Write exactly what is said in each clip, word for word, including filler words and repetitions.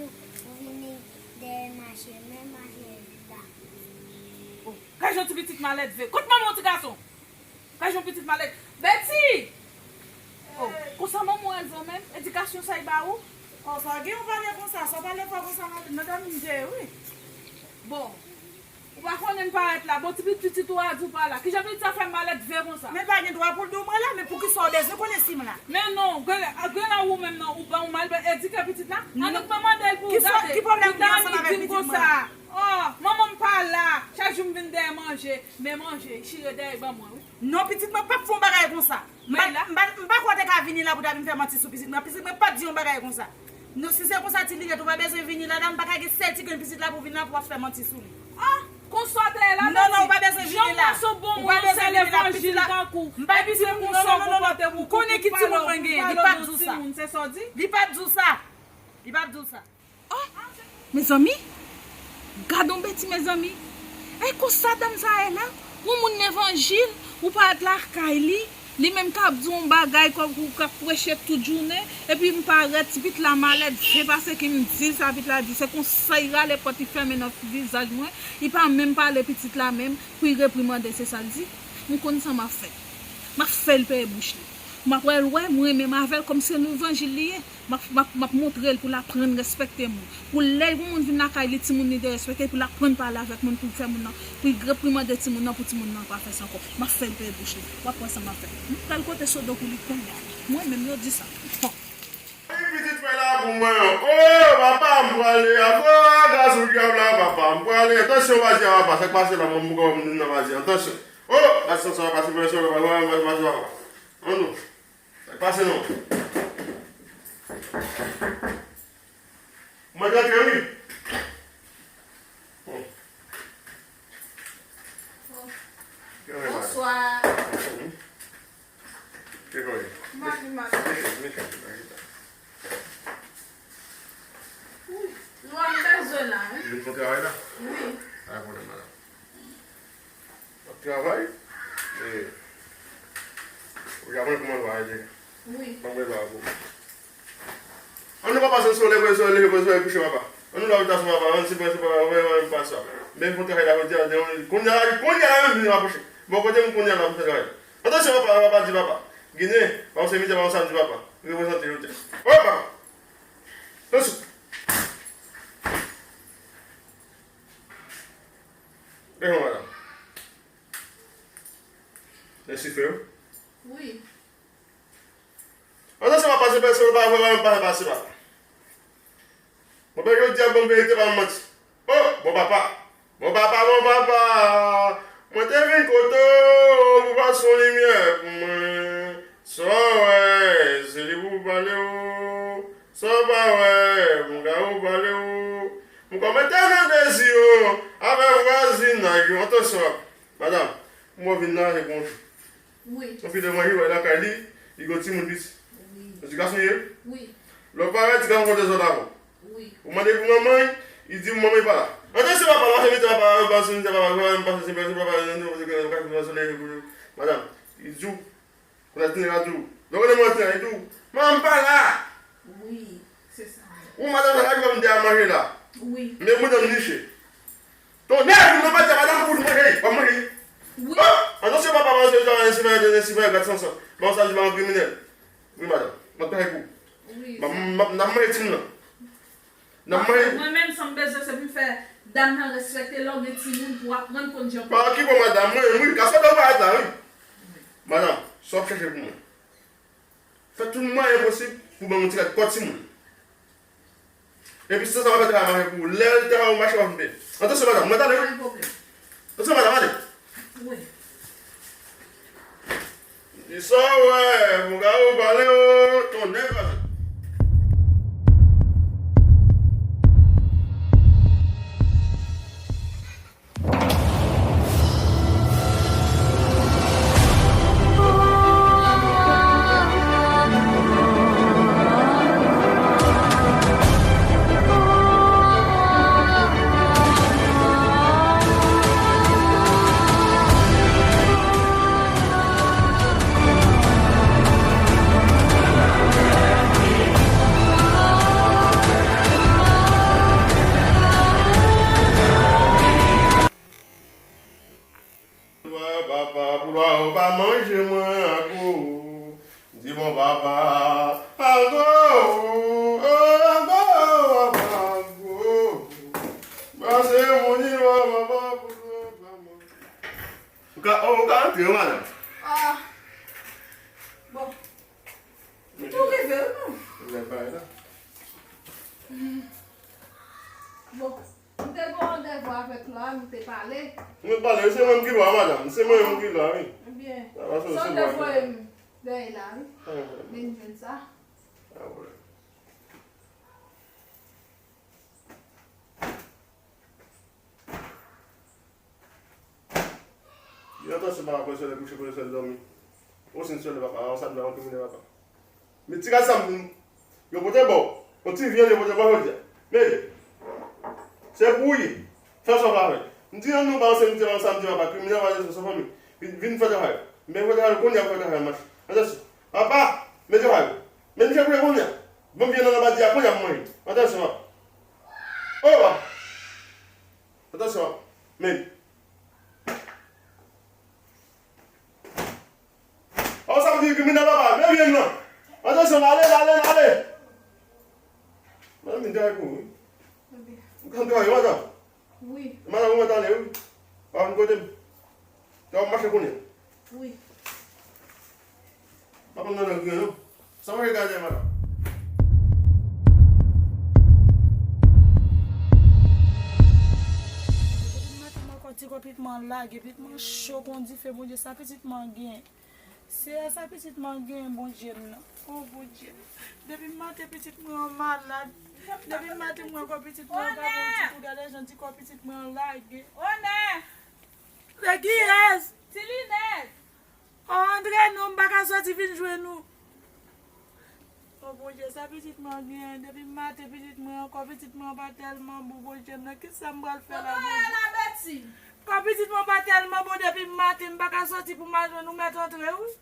Ou vini dèyè mache, men mache la. Oh, gad yon ti pitit malèdve. Kot manman w, ti gason? Gad yon pitit malèd. Betty! Oh, konsa manman w elve w menm? Edikasyon sa y ba ou? Oh, sa gen yon pale konsa, sa pale fò konsa, madanm, m te, wi. Bon, ou pa konnen m parèt la. Bon, ti pitit ou a di w pa la. Kijan pitit sa fè malèdve konsa? Men pa gen dwa pou l di w mwen la, men poukisa w bezwen konnen si m la? Men non, gen, gen la ou menm non, ou ban ou mal edike pitit la? Ann nou mande l pou w gade. Ki pwoblèm ou gen ansanm avèk pitit mwen la? Oh, manman m pa la. Chak jou m vin dèyè manje, men manje, chire dèyè ban mwen, wi. Non, pitit mwen p ap fè yon bagay konsa. M pa, m pa, m pa kwè w te ka vini la pou w ta vin fè manti sou pitit mwen. Pitit mwen p ap di yon bagay konsa. Non, si se konsa ti Lilèt, ou pa bezwen vini la, dan m pa ka gen sèl ti grenn pitit la pou w vin la pou w ap fè manti sou li. Ah, konsa w te ye la, Betty? Non, non, ou pa bezwen vini la. Ou pa bezwen vini la, pitit la. M pa di w konsa, non, non, non, non. Ou konnen ki timoun mwen genyen, li p ap di w sa. Li p ap di w sa. Li p ap di w sa. Oh, mezanmi, gad on Betty, mezanmi. E konsa dam sa ye la, yon moun levanjil, ou parèt lakay li, li menm k ap di yon bagay kòm ou k ap preche tout jounen, epi m parèt, ti pitit la malèdve pase ki m di l sa pitit la di, se konsa y rale pòt, y fèmen nan vizaj mwen, y pa menm pale pitit la menm pou y reprimande, se sa l di. M konn sa m ap fè. M ap fè l peye bouch li. M ap wè l wè, m renmen m avè l kòm se levanjil li ye. M ap, m ap, m ap montre l pou l aprann respekte moun. Pou lè yon moun vin lakay li, timoun li derespekte, pou l aprann pale avèk moun, pou l fè moun nan, pou l reprimande timoun nan, pou timoun nan pa fè sa ankò. M ap fè l peye bouch li. W ap wè sa m ap fè. M pral kote Sodo pou li kounye a. Mwen menm, yo di sa. Bon. Ay, pitit fè la pou mwen. Oh, papa, m prale. Ago, gason dyab la, papa, m prale. Atansyon, pase a papa. Sa k pase la, mwen, mwen, mwen, mwen, pase. Atansyon. Oh, gason sa pase, pase, pase, papa. Ann nou. Sa k pase non? Mwen rantre wi. Bon. Bonswa. Ki konnen? Mari, mari. Mechan, mechan, mechan. Lwa m bezwen la, wi. Vin pou travay la? Wi. Pa gen pwoblèm, madanm. W ap travay? E, ou ja konnen kòman l va ye. Wi. Ban mwen lwa pou ou. Ann nou pa pase sou lè, sou lè, sou lè, kouche papa. Ann nou la, papa, ann se papa, wè, wè, pa sa. Men fon travay la, kounye a, kounye a, kounye a la menm vin rapwoche. Bon, kote m kounye a la pou fè travay la. Atansyon, papa, papa, di papa. Ginen, pa yon sèvitè, pa yon samdi, papa. Reprezante jodi a. Wè, papa. Atansyon. Byen, madanm. Lè sifè yo? Wi. Atansyon, papa, se pèsonn pa vre, pa fè pase, papa. Bon, ben, yo di a bon verite, pa manti. Oh, bon, papa. Bon, papa, bon, papa. Mwen te vin kote w pou pase yon limyè pou mwen. Sa w wè, se li pou pale w. Sa w pa wè, moun ka ou pale w. Mwen kòm etènèl dezi yo, avè vwazinaj yo, atansyon, madanm, mwen vin nan e bonjou. Wi. Yon fi devan li, wè lakay li, li gen timoun piti. Wi. Yon ti gason ye? Wi. Lè w parèt, ti gason konn dezòd avè w. Wi. Ou mande pou manman, li di manman pa la. Atansyon, papa, pase mete papa, papa, pase mete papa, papa, pase mete papa, pase mete papa, madanm, li di w, Kounye a ti nèg la di w, lè w konnen mwen ti nèg la di w, manman m pa la. Wi, se sa. Ou madanm sa ka di w m te a manje la. Wi. Men bouda m niche. Tonnè, vin nan pati a madanm pou l manje, w ap manje. Wi. Oh, atansyon papa, atansyon, atansyon, atansyon, gad sansan. Ban sa di ban kriminèl. Wi, madanm. M ap travay pou ou. Wi. M ap, m ap, m ap manje timoun nan. N ap manje. Mwen menm, sa m bezwen, se pou m fè dam nan respekte lè w gen timoun pou w aprann konn jan pou. Pa ki bon, madanm, mwen, wi, ka sòti w parèt la, wi. Madanm, sa w ap chèche pou mwen? Fè tout mwayen posib pou ban m yon ti rad kò timoun. Epi, se sa m ap fè travay mache pou ou. Lè l travay ou mache, w ap vin peye. Atansyon, madanm, mwen tande, wi. Pa gen pwoblèm. Atansyon, madanm, ale. Wi. Di sa w wè, moun ka ou pale w, tonnè kraze. Papa, ago, ago, papa, ago. Pase moun li, papa, papa. Ou ka, ou ka antre, wi, madanm. Ah. Bon. Ou tou rive, wi, non? Lè bay la. Bon. M te gen yon randevou avèk lwa, m te pale. Nou pale, se mwen ki lwa, madanm. Se mwen menm ki lwa, wi. Ebyen, sa w te voye m dèyè la, wi. Men m jwenn sa. Gen yon tansyon pa rapò sèl kouche, kote sèl dòmi. Ou sin sèl papa, ou sa dwe an kriminèl papa. Men ti gad sa m di, yo pote ba w. Yon ti vyann yo pote ba w jodi a. Men, se pou ou ye. Fè sa w ka fè. M di nan non pa ansanm, m di ansanm, di papa, kriminèl pa de sou fanmi. Vin, vin fè travay. Men fè travay, kounye a fè travay, mache. Atansyon. Papa, men travay. Men misye kounye a. Bon, vyann nan anba di a, kounye a m manje. Atansyon, papa. O, papa. Atansyon, men. O, sa vle di kriminèl papa, men vyann nan. Atansyon, ale, ale, ale. Mwen menm te al kouri. Ou konn travay, madanm? Wi. Madanm, ou mèt ale, wi. Pa vin kote m. Sa w ap mache kounye a? Wi. Pa konn nan lang yo, non. Sa w ap gade, madanm? Depi maten mwen konn ti kò pitit mwen lage, pitit mwen cho kon dife, Bondye, sa pitit mwen gen. Seyè, sa pitit mwen genyen, Bondye m nan. O Bondye, depi maten pitit mwen an malad. Depi maten mwen kò pitit mwen an pa bon ditou. Gade jan ti kò pitit mwen an lage. Onè! Legiyès! Ti Linèt! O, antre non, m pa ka sòti vin jwenn ou. O Bondye, sa pitit mwen genyen? Depi maten pitit mwen an, kò pitit mwen an pa tèlman bon, Bondye m nan, kisa m pral fè la, Bondye? Kò pitit mwen pa tèlman bon, depi maten m pa ka sòti pou m al jwenn ou, mèt antre wi.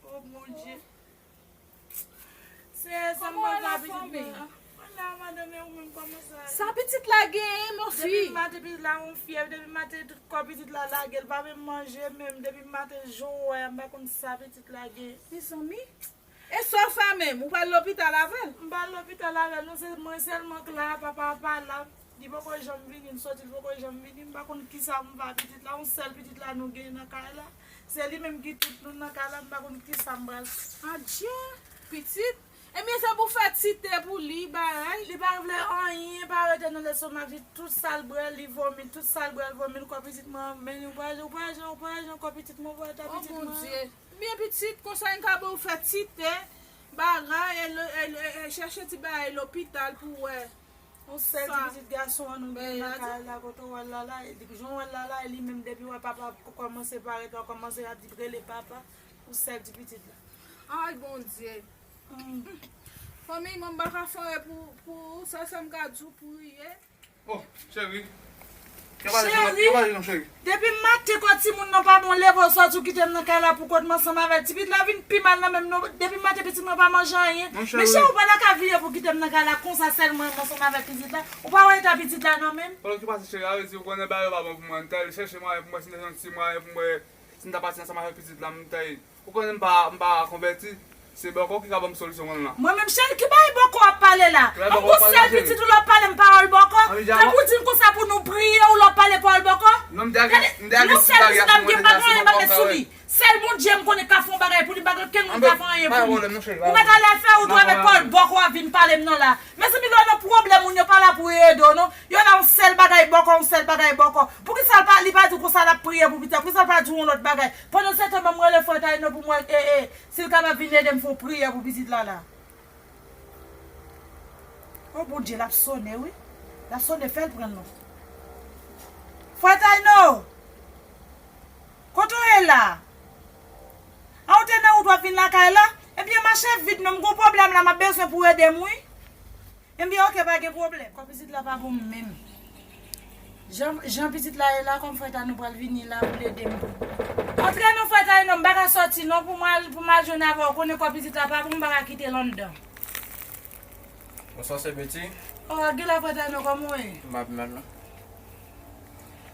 O Bondye. Seyè, sa m pral fè pitit mwen an? Mwen la, madanm, e ou menm, kòman sa ye? Sa pitit la genyen, mon fi? Depi maten pitit la gon fyèv, depi maten tout kò pitit la lage, l pa menm manje menm, depi maten jan w wè a, m pa konn sa pitit la genyen. Mezanmi. E sa w fè menm? Ou pral lopital avè l? M pa al lopital avè l non, se mwen sèlman k la, papa a pa la. Li poko janm vini, m sòti, li poko janm vini. M pa konn kisa pou m fè ak pitit la. Yon sèl pitit la nou genyen nan kay la. Se li menm ki tout nou nan kay la, m pa konn kisa m pral fè. Adje, pitit. Ebyen, se pou fè ti te pou li, bagay. Li pa vle anyen, pa rete nan lestomak li. Tout sa l bwè, li vomi. Tout sa l bwè, l vomi. Kò pitit mwen, men ou pa jan, ou pa jan, ou pa jan, kò pitit mwen, ou pa jan, pitit mwen. O Bondye. Byen pitit, konsa n ka ba w fè ti te, bagay, e, e, e, e chèche ti bagay lopital pou wè. Yon sèl ti pitit gason an nou gen nan kay la, kote w wè l la la, e depi jan w wè l la la, e li menm depi w wè papa kòmanse parèt, w kòmanse ap di rele papa, yon sèl ti pitit la. Ay, Bondye. Fanmi mwen, m pa ka fè anyen pou, pou ou, sèl sa m ka di w, priye. Oh, cheri. Cheri, depi maten kò timoun nan pa bon, leve w sòti w kite m nan kay la pou kont m ansanm avè l. Ti pitit la vin pi mal nan men m non. Depi maten pitit mwen pa manje anyen. Men cheri, ou pa ta ka vire pou kite m nan kay la konsa sèlman ansanm avè pitit la. Ou pa wè eta pitit la non menm? Fò ki pase cheri, a vle di ou konnen bagay yo pa bon pou mwen. M ta al chèche mwayen pou mwen, si m te jwenn ti mwayen pou mwen. Si m ta pati ansanm avèk pitit la, m ta, ou konnen m pa, m pa konvèti, se bòkò ki ka ban m solisyon mwen la. Mwen menm cheri, ki bagay bòkò w ap pale la? An gon sèl pitit ou l ap pale m pawòl bòkò? Tankou w di m konsa pou nou priye ou l ap pale pawòl bòkò? Gade, yon sèl pitit la m gen, m pa gen anyen m ap met sou li. Sèl Bondye m konnen ka fè yon bagay pou li, m pa gen okenn moun ka fè anyen pou li. Ou mèt ale fè wout ou avèk pawòl bòkò w ap vin pale m nan la. Mezanmi, lè w nan pwoblèm, moun yo pa la pou yo ede w non. Yo la yon sèl bagay bòkò, yon sèl bagay bòkò. Poukisa l pa, li pa di w konsa l ap priye pou pitit la? Poukisa l pa di w yon lòt bagay? Pandan se tan, ban m rele frè Tayno pou m wè, e, e, si l kapab vin ede m fè yon priyè pou pitit la la. O Bondye, l ap sonnen wi. L ap sonnen, fè l pran l non. Frè Tayno! Kote w ye la? A, ou te nan wout w ap vin lakay la? Ebyen, mache vit non, m gon pwoblèm la, m ap bezwen pou w ede m wi. Ebyen, oke, pa gen pwoblèm. Kò pitit la pa pou m menm. Jan, jan pitit la ye la, kòm frè Tayno pral vini la pou l ede m. Antre non, frè Tayno, m pa ka sòti non pou m al, pou m al jwenn avè w. Ou konnen kò pitit la pa pou m, m pa ka kite l anndan. Bonswa, sè Betty. O, Agila, frè Tayno, kòman w ye? M pa pi mal non.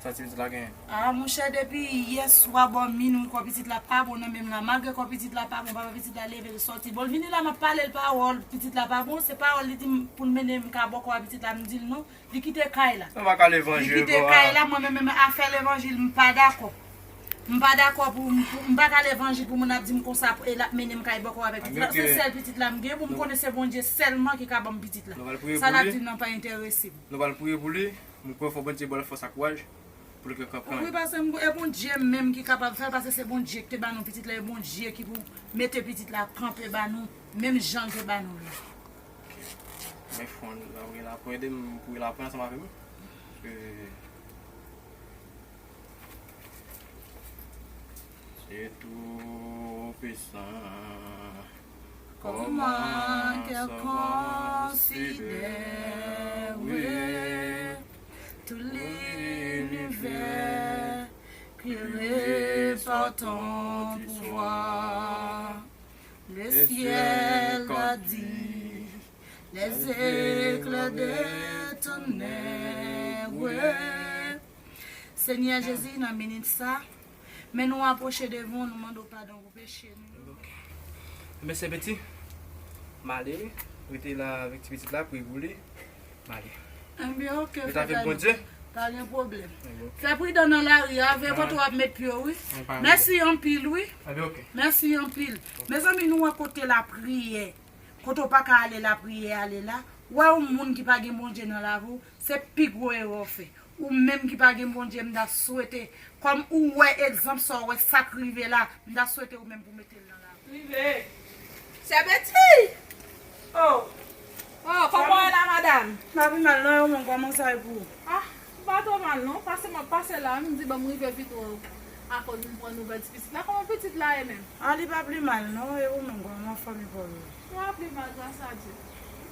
Sa ti pitit la genyen? Ah, monchè, depi yè swa bò minwi, kò pitit la pa bon nan men m la. Malgre kò pitit la pa bon, papa pitit la leve l sòti. Bon, l vini la, m ap pale l pawòl, pitit la pa bon, se pawòl li di m pou l mennen m ka bò kò a pitit la, m di l non. Li kite kay la. Sa pa ka levanjil. Li kite kay la, mwen menm, menm afè levanjil, m pa dakò. M pa dakò pou, pou, m pa ka levanjil pou moun ap di m konsa, e l ap mennen m kay bò kò avèk pitit la. Se sèl pitit la m gen pou m konnen se Bondye sèlman ki ka ban m pitit la. Sa l ap di m nan pa enterese m. Nou pral priye pou li. M kwè fò Bondye ba l fòs ak kouraj pou l ka kanpe. Wi, paske m, e Bondye menm ki kapab fè l, paske se Bondye ki te ba nou pitit la, e Bondye ki pou mete pitit la kanpe ba nou, menm jan l te ba nou l la. Men fon la, wi, la, pou ede m, pou la pran ansanm avè m. Paske Se tou pisan. Kòman kè konsidere tout linivè klere pa ton pouvwa. Le ciel a dit, les éclats de tonnerre. Senyè Jezi, nan minit sa, men nou apwoche devan w, nou mande w padon pou peche nou. Ok. Mesye Beti, m ale, wi. Rete la avèk ti pitit la, priye pou li. M ale. Enben, ok, frè Dani. Pa gen pwoblèm. Enben, ok. Fè pridan nan lari a, veye kote w ap met pye w, wi. Mèsi anpil, wi. Enben, ok. Mèsi anpil. Mezanmi, nou wè kote lapriyè. Kote w pa ka ale lapriyè, ale la. Wè yon moun ki pa gen Bondye nan lavi w, se pi gwo erè w fè. Ou menm ki pa gen Bondye, m ta swete, kòm ou wè egzanp sa w wè sa k rive la, m ta swete ou menm pou mete l nan lavi. Rive. Sè Beti! Oh! Oh, kòman w ye la, madanm? M pa pi mal non, e ou menm, kòman sa ye pou ou? Ah, m pa twò mal non, paske m ap pase la, m di ban m rive vit wè w, akoz m pran nouvèl ti pitit la. Kòman pitit la ye menm? Ah, li pa pi mal non, e ou menm, kòman fanmi pa w yo? Li pa pi mal, gras a Dye.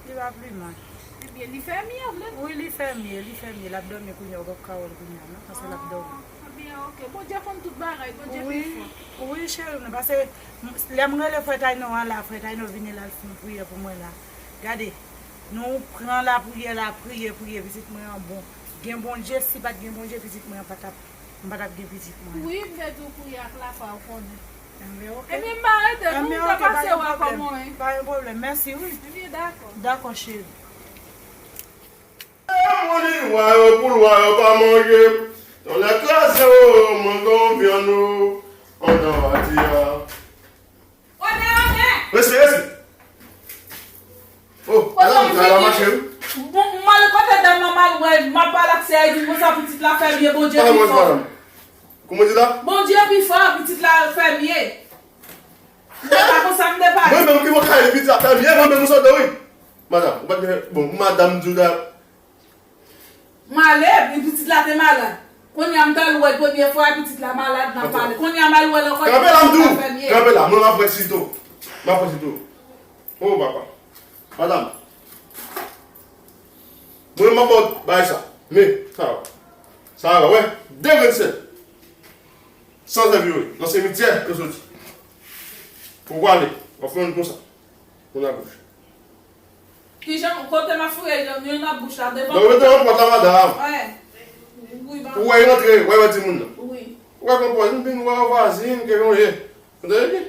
Li pa pi mal. Ebyen, li fè mye vre? Wi, li fè mye, li fè mye. L ap dòmi kounye a, ou p ap ka wè l kounye a non, paske l ap dòmi. Ah, ebyen, ok. Bondye konn tout bagay, Bondye pi fò. Wi, cheri m nan, paske m, lè m rele frè Tayno a la, frè Tayno vini la, l fin priye pou mwen la. Gade, nou pran lapriyè la, priye, priye, pitit mwen an bon. Gen Bondye, si pa t gen Bondye, pitit mwen an pa t ap M pa t ap gen pitit mwen. Wi, m te di w kouri ak lafwa, ou konnen. Enben, ok. Ebyen, m pa rete non, m te pase wè kòman w ye. Pa gen pwoblèm. Mèsi, wi. Ebyen, dakò. Dakò, cheri. Moun li lwa yo pou lwa yo pa manje. Tonnè kraze w, mwen gon vyann ou anndan vati a. Respè, respè. Oh, madanm, travay la mache, wi. Bon, m al kote dam nan, m al wè, m ap pale ak sè a, li di m konsa pitit la fè byen, Bondye pi fò. Kòman w di la? Bondye pi fò, pitit la fè byen. M te pa konsa, m te pale. Mwen menm ki mwen kay pitit la fè byen, mwen menm m sòt wi. Madanm, ou pa t gen, bon, madanm di w la, M ale, epi pitit la te malad. Kounye a m t al wè l premye fwa, pitit la malad, n ap pale. Kounye a m al wè l ankò, pitit la fè byen. Kanpe la, m di w. Kanpe la, mwen m ap fè sito. M ap fè sito. Oh, papa. Madanm. Mwen m ap ba w bagay sa. Men, sa a. Sa a, wè. De grenn sèl. San zèv yo ye. Nan simityè, yo soti. Pou w ale, w ap fè youn konsa. Youn agoch. Kijan, kote m ap foure youn nan bouch la devan? Non, mete nan pòt la, madanm. Wi, ban. Ou wè rantre, wè, wè timoun nan. Wi. Ou wè konpòz, m vin wè vwazin, ke yon ye. Ou tande byen?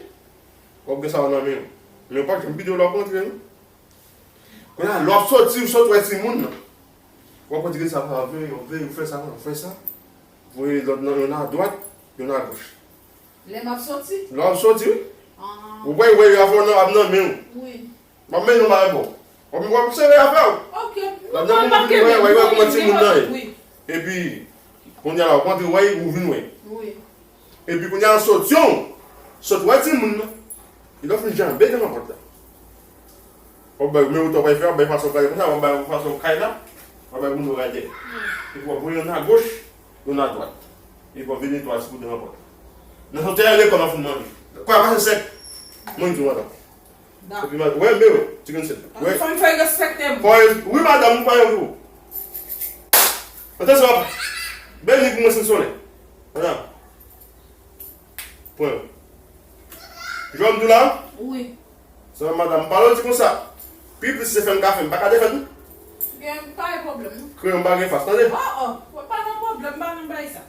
W ap gen sa nan men w. Men w pa janm pito lè w ap rantre, non. Kounye a, lè w ap soti, ou sot wè timoun nan. W ap rantre sa pa vle, ou vle, ou fè sa, ou fè sa. Voye lòt nan, youn adwat, youn agoch. Lè m ap soti? Lè w ap soti, wi. Ah. Ou wè, wè, afè w nan, ap nan men w. Wi. M ap mennen w bagay bon. W ap, w ap sere afè w. Ok. L ap nan men w, w ap wè, wè, wè kòman timoun nan ye. Wi. Epi, kounye a la, w ap rantre, wè, ou vin wè. Wi. Epi, kounye a, sot yon, sot wè timoun nan. Li lè w fin janbe devan pòt la. W ap bay, men ou tou w ap fè, w ap bay fason kay konsa, w ap bay fason kay la, w ap bay moun yo gade. Wi. Epi, w ap voye youn agoch, youn adwat. Epi, w ap vin netwaye ti kou devan pòt la. Nan sot tèyè lekòl an fout manje. Kòl ap pase sèk. Mwen di w, madanm. Dakò. Epi, wè, men, ti grenn sèl. Paske fò m fè respekte m. Fò, wi, madanm, ou pa yon jou. Atansyon, papa. Beni pou mwen, sen solèy. Madanm. Pran. Jwenn m di w la? Wi. Sa, madanm, m pale w di konsa. Pi plis se fè m ka fè, m pa ka defèt, non. Gen, pa gen pwoblèm, non. Kreyon pa gen fas, tande? Oh, oh, pa gen pwoblèm. M pa nan bay sa.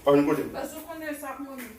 Ann kote. Paske w konnen sa pou mwen menm.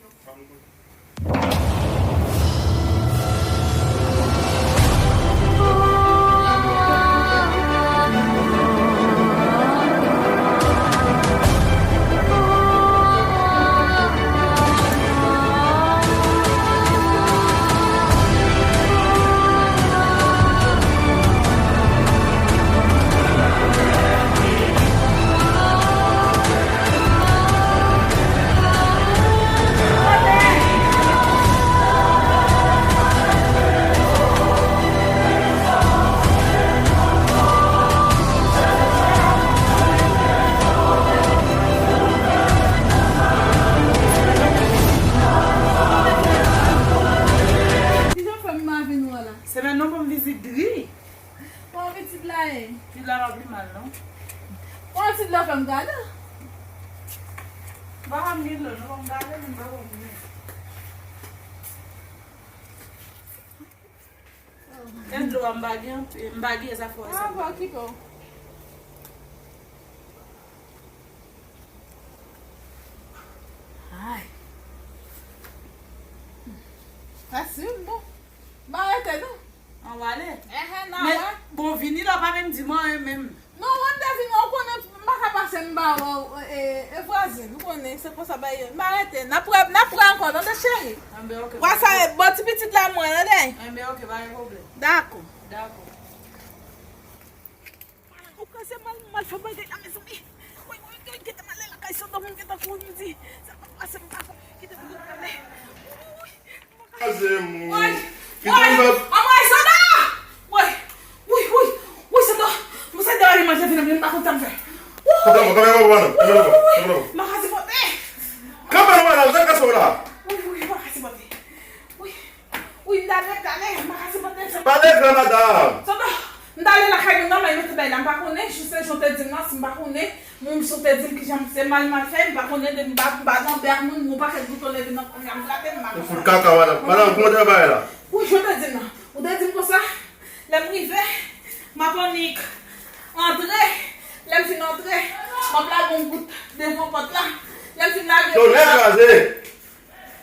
Kijan w fè m mave nou an la? Se nan non pou m vizit dri. Kòman pitit la ye? Pitit la pa pi mal, non. Kòman pitit la fè m gade? M pa konn gen dlo, non, fò m gade, men m pa konn gen. E dlo a m pa gen, m pa gen sa fò sa. Ah, bon, okipe w. Ay. Fasil, bon. M arete, non. An w ale? Ehe, nan. Men, bon, vini la, w pa menm di m anyen menm. Non, w ap devine, ou konnen, m pa ka pase, m pa wè w, e, e vwazin, ou konnen, se konsa bagay yo. M arete, n ap wè, n ap wè ankò, tande cheri. Enben, oke. Wè sa, bon, ti pitit la, mwen, tande. Enben, oke, pa gen pwoblèm. Dakò. Dakò. Ou ka se mal, mal fè bagay la, mezanmi. Woy, woy, woy, gentan m ale lakay Sodòm, m gentan kouri, m di, sa pa pase, m pa konn, kite m ale. Woy. Kraze m, wi. Woy, woy, anmwey, Sandra! Woy, woy, woy, woy, Sandra, mwen se deraye manje vin, m pa konn sa m fè. Kanpe, kanpe, kanpe, kanpe, kanpe, kanpe. M pa ka sipòte. Kanpe, kanpe, kanpe, kanpe, kanpe. Woy, woy, m pa ka sipòte. Woy. Wi, m ta dwe t ale, m pa ka sipòte sa. Pale gran madanm. Tonton, m t ale lakay moun nan, m al mete bay la, m pa konnen, jis se jan w te di m nan, si m pa konnen, moun si w te di m kijan m se mal m al fè, m pa konnen, depi m pa, m pa nan bè ak moun, yon pakèt bouton leve nan kò m, m grate, m pa konn sa. Ou fout kaka, madanm. Madanm, kòman te fè bagay la? Wi, jan w te di m nan. Ou te di m konsa, lè m rive, m ap annik antre, lè m fin antre, m ap lage yon gout devan pòt la, lè m fin lage. Tonnè kraze!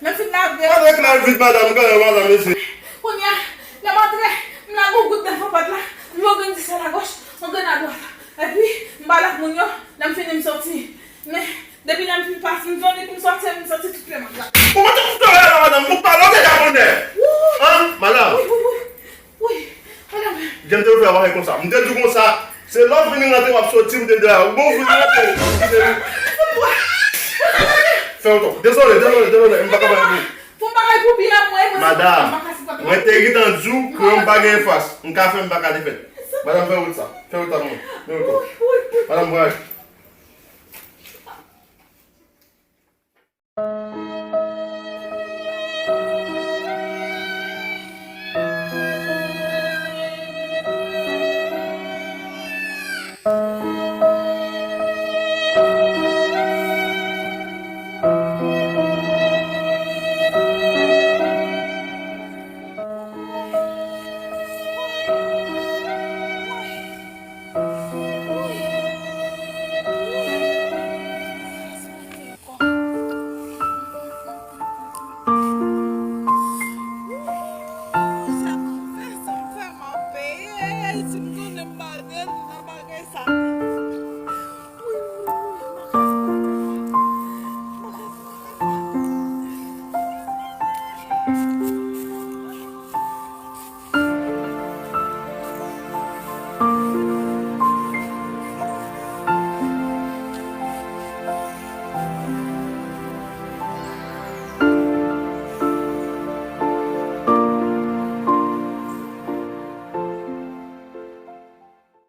Lè m fin lave. Gade klè vit, madanm, gade madanm, mesye. Kounye a, lè m antre, m lage yon gout devan pòt la, m yon grenn disèl agoch, yon grenn adwat. Epi, m pale ak moun yo, lè m fini, m soti. Men, depi lè m fin pase, m vini pou m soti, m santi tout pye m ap glate. Ou mete kouto la, madanm, pou pale, ou deja konnen. Wouy! An, madanm? Wi, wi, wi. Wi, madanm. Jan m te fè w pa fè konsa. M te di w konsa, se lè w vini rantre w ap soti, m te di w, ou bon, ou vini rantre, ou kite m. Fè w tou. Dezole, dezole, dezole, m pa ka bay pou. Pou m pa bay pou byen, mwen, mwen, madanm, mwen pa ka sipòte. Mwen te gentan di w ke m pa gen fas. M ka fè, m pa ka defèt. Madanm, fè wout sa. Fè wout sa pou mwen. Fè wout sa. Wi, wi, wi. Madanm, vwayaj.